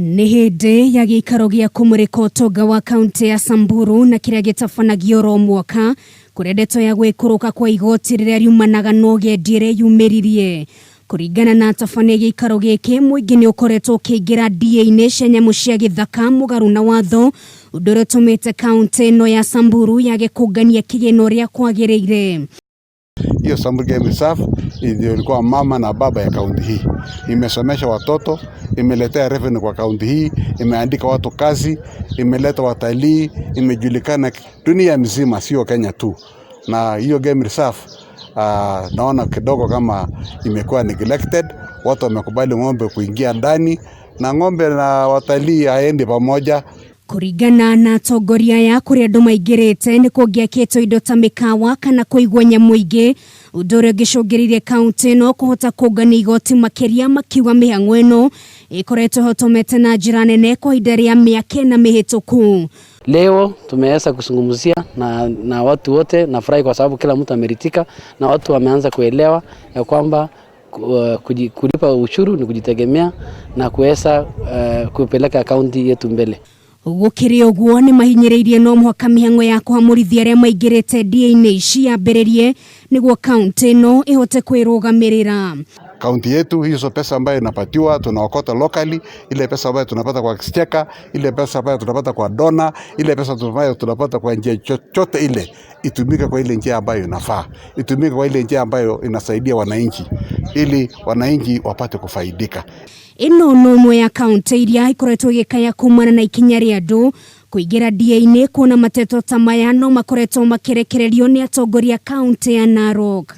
Nĩ hĩndĩ ya gĩikaro gĩa kũmũrĩka ũtonga wa kaunti ya Samburu na kĩrĩa gĩtabanagio oro mwaka kũrĩa ndeto ya gwĩkũrũka kwa igoti rĩrĩa riumanaga na ũgendi ĩreyumĩririe. Kũringana na atabania gĩikaro gĩkĩ, mũingĩ nĩ ũkoretwo ũkĩingĩra ndia-inĩ cia nyamũ cia gĩthaka mũgarũ na watho, ũndũ ũrĩa ũtũmĩte kaunti ĩno ya Samburu yage kũngania kĩgĩna ũrĩa kwagĩrĩire. Hiyo Samburu Game Reserve ndio ilikuwa mama na baba ya kaunti hii. Imesomesha watoto, imeletea revenue kwa kaunti hii, imeandika watu kazi, imeleta watalii, imejulikana dunia mzima, sio Kenya tu. Na hiyo game reserve naona kidogo kama imekuwa neglected. Watu wamekubali ng'ombe kuingia ndani na ng'ombe na watalii haendi pamoja. Kũringana na atongoria aya kũrĩa andũ maingĩrĩte nĩ kũngĩakĩtwo indo ta mĩkawa kana kũigwo nyamũ ingĩ, ũndũ ũrĩa ũngĩcũngĩrĩirie kaunti ĩno kũhota kũngania igoti makĩria, makiuga mĩhang'o ĩno ĩkoretwo ĩhotomete na njĩra nene kwa ihinda rĩa mĩaka ĩna mĩhĩtũku. Leo tumeweza kuzungumzia na watu wote. Nafurahi kwa sababu kila mtu ameridhika na watu wameanza kuelewa ya kwamba kulipa ushuru ni kujitegemea na kuweza kupeleka kaunti yetu mbele. Gũkĩrĩ ũguo, nĩ mahinyĩrĩirie no mũhaka mĩhang'o ya kũhamũrithia arĩa maingĩrĩte ndia-inĩ ici yambĩrĩrie nĩguo kaunti ĩno ĩhote kwĩrũgamĩrĩra. Kaunti yetu, hizo pesa ambayo inapatiwa tunaokota locally, ile pesa ambayo tunapata kwa exchequer, ile pesa ambayo tunapata kwa donor, ile pesa ambayo tunapata kwa njia chochote ile, itumike kwa ile njia ambayo inafaa, itumike kwa ile njia ambayo inasaidia wananchi, ili wananchi wapate kufaidika. Ĩno no ĩmwe ya kaunti iria ikoretwo igĩkaya kumana na ikinya rĩa andũ kũingĩra ndia-inĩ, kuona mateto ta maya no makoretwo makĩrekererio nĩ atongoria kaunti ya Narok.